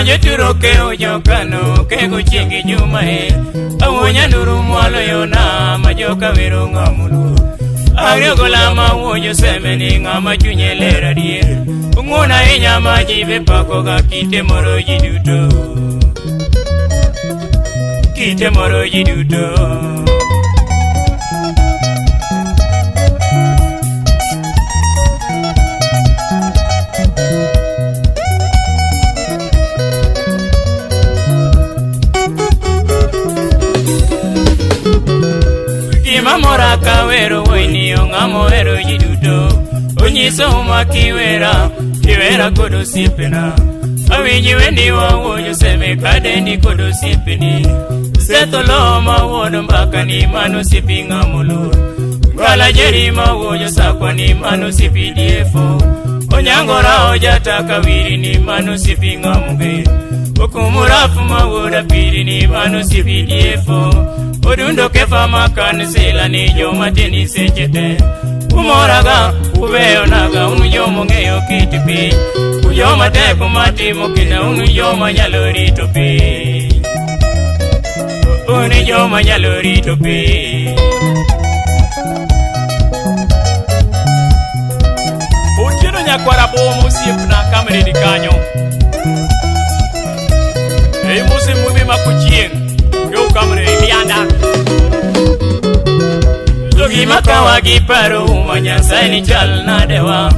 Ojoturo ke ojokano kego chieng' juma e awuonya nuru mwalo yona ma joka wero ng'amulu Ariogola ma wuoyo seme ni ng'ama chunye ler adier Ung'uon ahinya ma ji be pako ga kite moro ji duto Kite moro ji duto Gima mora ka wero wuoyni ong'ama ohero ji duto Onyiso uma kiwera, kiwera kod osiepena Awinji wendi wawuoyo seme kadendi kod osiepeni Setho lo ma wuon mbaka ni mano osiepi ng'ama oluor Ngala jeri ma wuoyo sakwa ni mano osiepi diefo Onyango rao jataka wiri ni mano osiepi ng'ama oger Okumurafu ma wuod apiri ni mano osiepi diefo Odundo kefa ma kansila ni joma teni seche te Umoraga, ubeyonaga, un jomong'eyo kit piny Ujoma teko matimo kinda, un joma nyalo rito piny Un joma nyalo rito piny Otieno nyakwara boma osiepna kamredi kanyo. Ei mose mudhi mako chieng'. Yo kamredi lianda. To gima kawa gi paro uma Nyasaye ni chal nadewa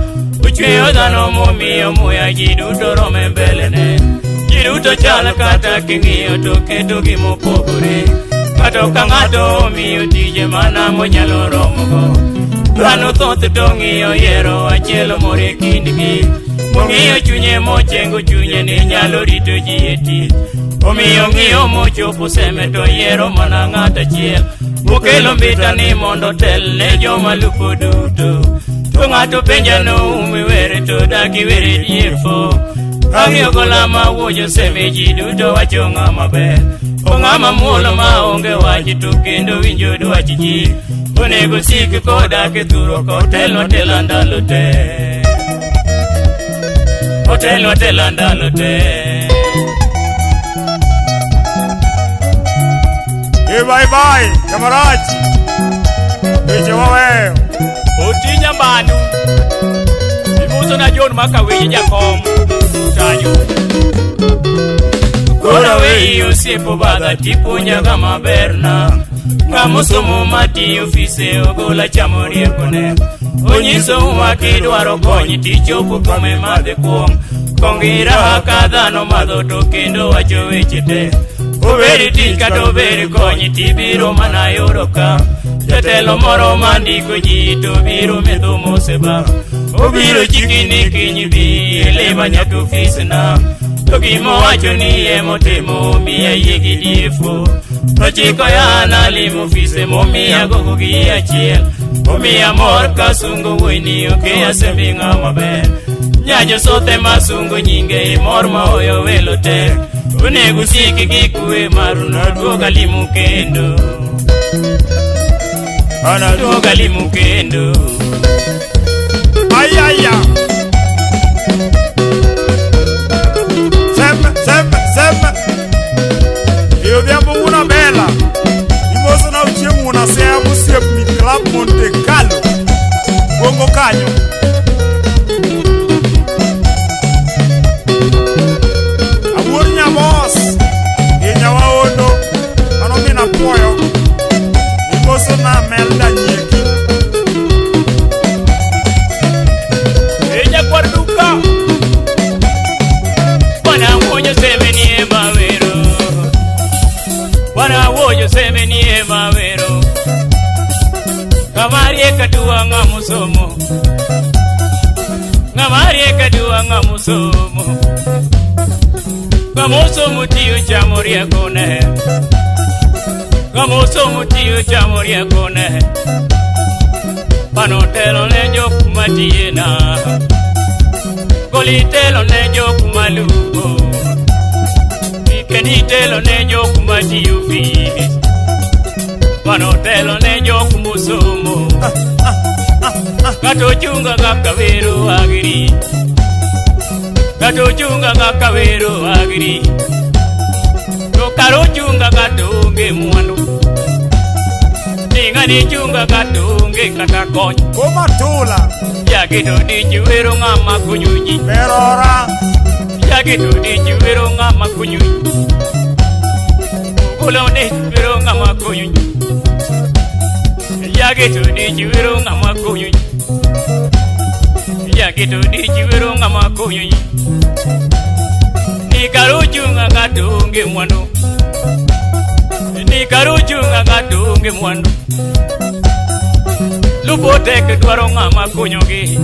Ochweyo dhano momiyo muya ji duto rome mbelene Ji duto chal kata king'iyo to keto gimopogore Ng'ato ka ng'ato omiyo tije mana monyalo romogo Dhano thoth to ng'iyo yiero achiel moro e kindgi Mong'iyo chunye mochengo chunye ni nyalo rito ji e tich Omiyo ng'iyo mochopo seme to yiero mana ng'at achiel Mokelo mbita ni mondo tel ne joma lupo duto To ng'ato penja noumi were to dagi were diefo Ang'iyo gola ma wuoyo seme ji duto wacho ng'ama ber O ng'ama muol ma onge wach to kendo winjo dwach ji Onego sik kodak e thuro kotelno tela ndalo te Otelno tela ndalo te E bye bye, kamarach. Weche waweyo. Otinya Mbanu. Imuso na John Makawenye jakom. Tayo. Koro weyi osiepo badha tipuonjaga maber na Ng'ama osomo matiyo ofise ogola chamo riekone Onyiso uma kidwaro kony tichopo kome madhe kuong' Kong iraha ka dhano madho to kendo wacho weche te Obedi tich kata obed kony tibiro mana yudo ka Jatelo moro mandiko ji to biro metho moseba Obiro chiki ni kiny bi ilima nyaka ofisna To gimowacho ni emotimo miya yie gi diefo Nochiko yana limo ofise momiya gogo gi achiel Omiya mor kasungo wuoyni okeya sembi ng'ama ber Nyajo sothe masungo nyinge imor ma oyo welo te Onego sik gi kwe maru naduoga limu kendo Anaduoga limu kendo Ayaya. Seme, seme, seme. E odhiambo wuon Abela. Imoso na uchieng' wuon Asea mosiep mi Club Monte Carlo. Bongo kanyo. Awuor nyabos. Gi nyawaondo. Mano min apuoyo. Imoso na Melda nyieki. E nyakwar duka. Bwana wuoyo seme ni ema wero Bwana wuoyo seme ni ema wero Ng'ama riek aduwa ng'ama osomo Ng'ama riek aduwa ng'ama osomo Ng'ama osomo tiyo chamo riekone Ng'ama osomo tiyo chamo riekone Pano telo ne jok matiyena Goli telo ne jok malupo Kendi telo ne jok matiyo ofis Pano telo ne jok mosomo Kato chunga kaka wero agiri Kato chunga ng'aka wero agiri. To karo chunga ng'ato onge mwandu. Ni ng'ani chunga ng'ato onge kata kony. Komatula. Jageto dich wero ng'ama konyo ji. Berora. Jageto dich wero ng'ama konyo ji. Ogolo dich wero ng'ama konyo ji. Jageto dich wero ng'ama konyo ji. Jageto dich wero ng'ama konyo ji. Ni karo chunga ng'ato onge mwandu. Ni karo chunga ng'ato onge mwandu. Lupo tek dwaro ng'ama konyogi.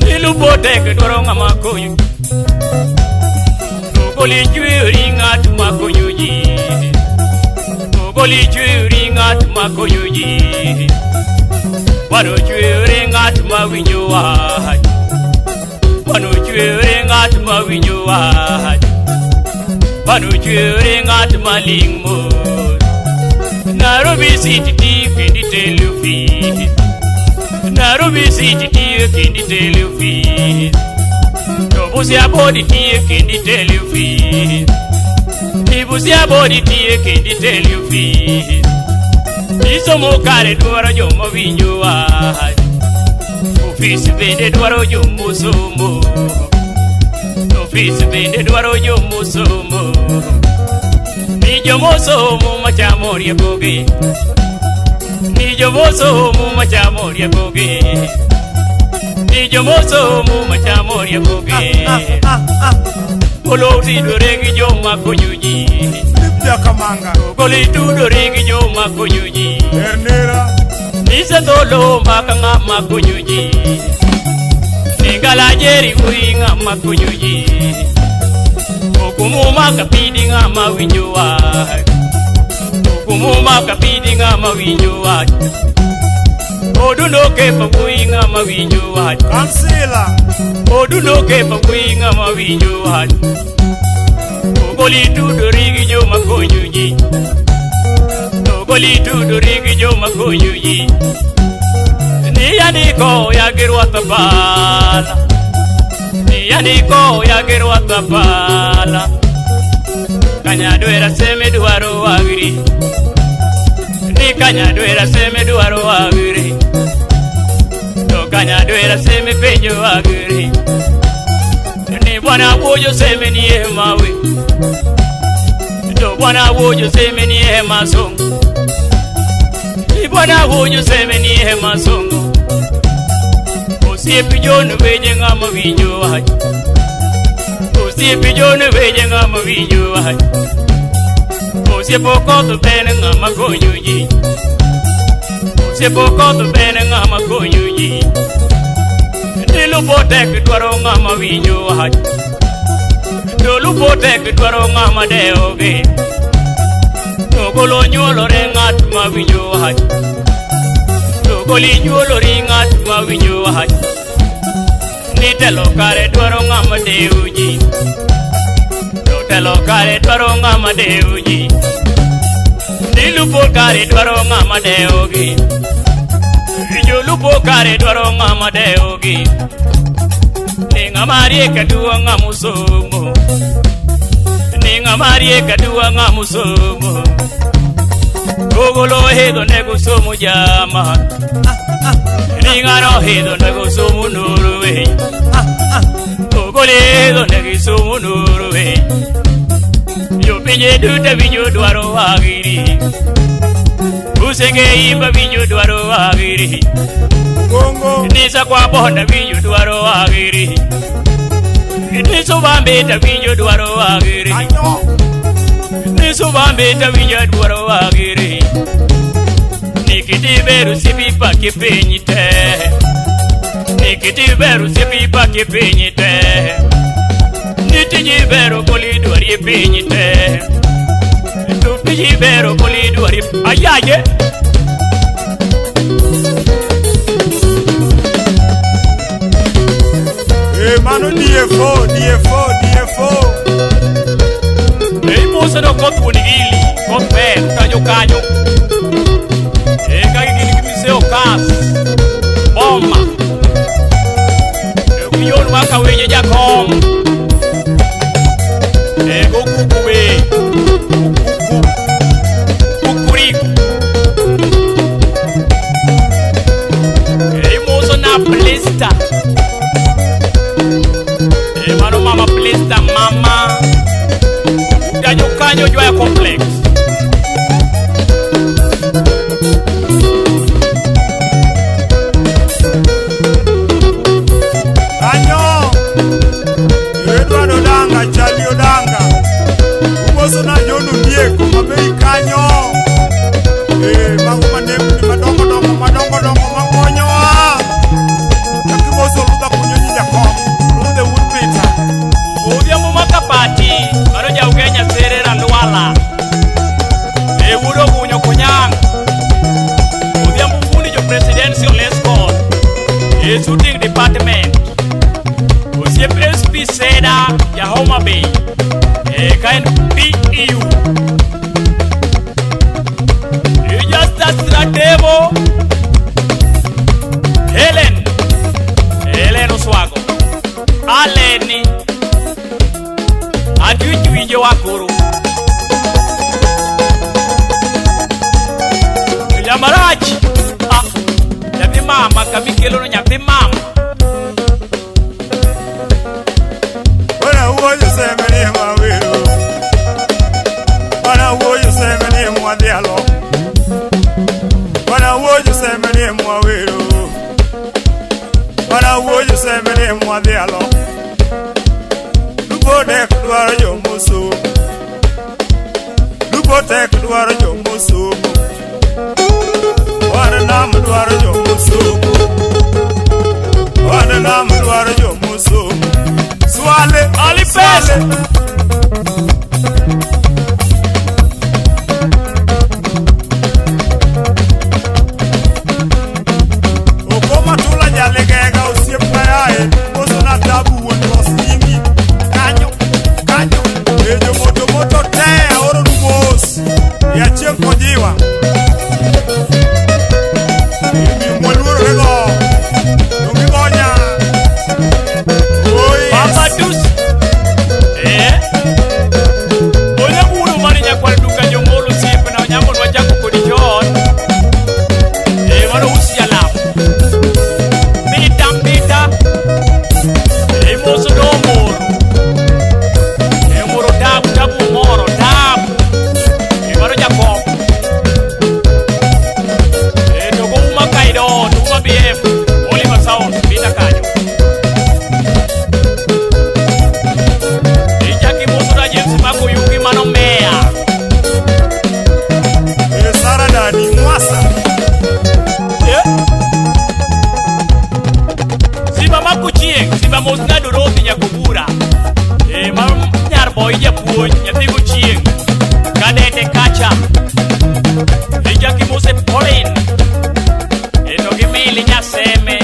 Ni lupo tek dwaro ng'ama konyo. Ogoli chweri ng'at ma konyo ji. Ogoli chweri ng'at ma konyo ji. Wano chweri ng'at ma winjo wach. Wano chweri ng'at ma winjo wach. Wano chweri ng'at ma ling' mos. Nairobi City tiyo kendi telo fi. Nairobi City tiyo kendi telo fi. To Busia body tiyo kendi telo fi. Ni Busia body tiyo kendi telo fi. Isomo kare dwaro joma winjo wach. Ofis bende dwaro joma somo. Ofis bende dwaro joma somo. Ni jomosomo machamo riekogi. Ni jomosomo machamo riekogi. Ni jomosomo machamo riekogi. Golo tudore gi joma konyo ji. Philip Jakamanga. Golo tudore gi joma konyo ji. Ernera. Nisedholo maka ng'ama konyo ji. Ni galajeri ui ng'ama konyo ji. Okumu maka pidi ng'ama winjo wach. Okumu maka pidi ng'ama winjo wach. Odundo kefa ui ng'ama winjo wach. Kansila. Odundo kefa ui ng'ama winjo wach. Ogoli tudori gi joma konyo ji. Ogoli tudori gi joma konyo ji. Ni yaniko ya girwata pala. Ni yaniko ya girwata pala. Kanyadwera seme dwaro agiri. Ni kanyadwera seme dwaro agiri. To kanyadwera seme penjo agiri. Ni bwana wojo seme ni emawe. To bwana wojo seme ni emasongo. Ni bwana wojo seme ni emasongo. Osiepe John weje ng'ama winjo wach. Osiepe John weje ng'ama winjo wach. Osiepe Okoth bende ng'ama konyo ji. Osiepe Okoth bende ng'ama konyo ji. Ni lupo tek dwaro ng'ama winjo wach. To lupo tek dwaro ng'ama dewogi. To golo nyuolore ng'at ma winjo wach. To goli nyuolori ng'at ma winjo wach. Ni telo kare dwaro ng'ama dewo ji. To telo kare dwaro ng'ama dewo ji. Ni lupo kare dwaro ng'ama dewogi. Jolupo kare dwaro ng'ama dewogi. Ni ng'ama riek aduwa ng'ama osomo. Ni ng'ama riek aduwa ng'ama osomo. Ogolo ohidho nego somo jama. Ni ng'ano ohidho nego somo Norway. Ogolo ohidho nego somo Norway. Jopinje duto winjo dwaro agiri. Usenge imba winjo dwaro agiri. Bongo. Nisa kwa bonda winjo dwaro agiri. Niso bambeta winjo dwaro agiri. Anyo. Niso bambeta winjo dwaro agiri. Nikiti beru sipi pa kipinyi te. Nikiti beru sipi pa kipinyi te. Nitiji beru koli dwari pinyi te. Tupiji beru koli dwari ayaye. E mano DFO, DFO, DFO. Ei mose no koth wuon gili, koth ber kanyo kanyo. E ka gin gi mise okas, boma. E Gion maka winje jakom. E gokuku be. Okuku. Kukuriku. E moso na plista. E mano mama plista mama. Utanyo kanyo jwaya complex. Kanyo Edward Odanga, Charlie Odanga. Umoso na John Ondieko, mabei kanyo. Mago manembni madongo dongo madongo dongo makonyowa. Kakimoso Rudha Kunyonyi jakom, Rudhe wuod Peter. Odhiambo makapati, mano jaugenya sere Randwala. E wuod Ogunyo Konyang. Odhiambo fundi jo presidential escort. E shooting department. Osiep SP Seda ja Homa Bay. E ka en PEU. E Justus Ratemo. Helen. Helen Oswago. Aleni. Atwich winjo wa koro. Jamarach. Ah, nyathi mama kamikelo no nyathi mama. Bwana wuoyo semene mawero. Bwana wuoyo semene mwadhialo. Bwana wuoyo semene mwawero. Bwana wuoyo semene mwadhialo. Lupo dek dwaro jomosomo. Lupo tek dwaro jomosomo. Wan nam dwaro jomosomo. Wan nam dwaro jomosomo. Swale, Ali pesa. swale. Okoma tula jalegega osiep yaye moso na tabu wuon los nyingi kanyo kanyo e jomoto moto te aoro nu mos e achieng' kojiwa Emi mwaluorore go dongigonya. Oh, yes. Papa Dus. Eh? Onyagudo mane nyakwar duka jomolo osiepna Onyango nwachako kodi chon. Eh, mano usi jalam. Pita pita. Eh, moso do moro. Eh, moro tabu tabu moro tabu. Eh, mano jakom. Eh, to go uma kaido, to uma BF. Oliver Sound, pita kanyo. Ichaki moso na James Mako Yugi mano meya. E Sara Dani Mwasa. Eh? Simba mako chieng', Simba mos na Dorothy Nyakobura. Eh, mar nyar boy japuonj, nyathi go chieng'. Kadete kacha. Ichaki mose Pauline. Eh, to gi Mili Nyaseme.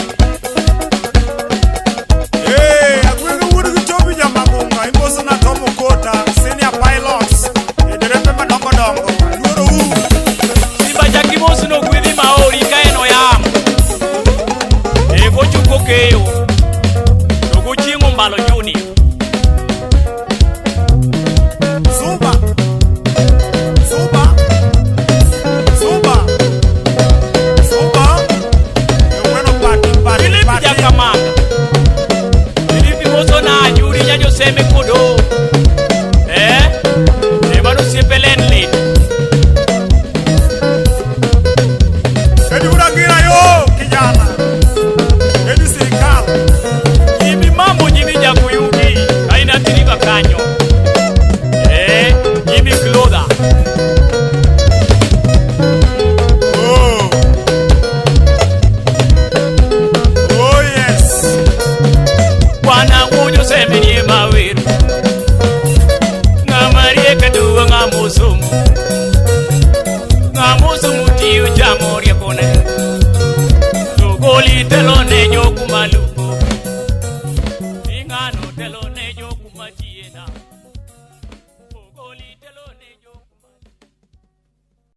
Eh, agwenge wuod gi Tobi Jamagunga imoso na Tom Okota, senior pilots. E derepe madongo dongo. Aluoro u. Simba chaki mos no gwedhi maori ka en oyamo. Eh, gochuko keyo. To gochieng' Ombalo Junior. Suba. Suba. Suba. Suba. Yoweno party party Philip party. Jakamanga. Philip moso na Ajuri nyajo seme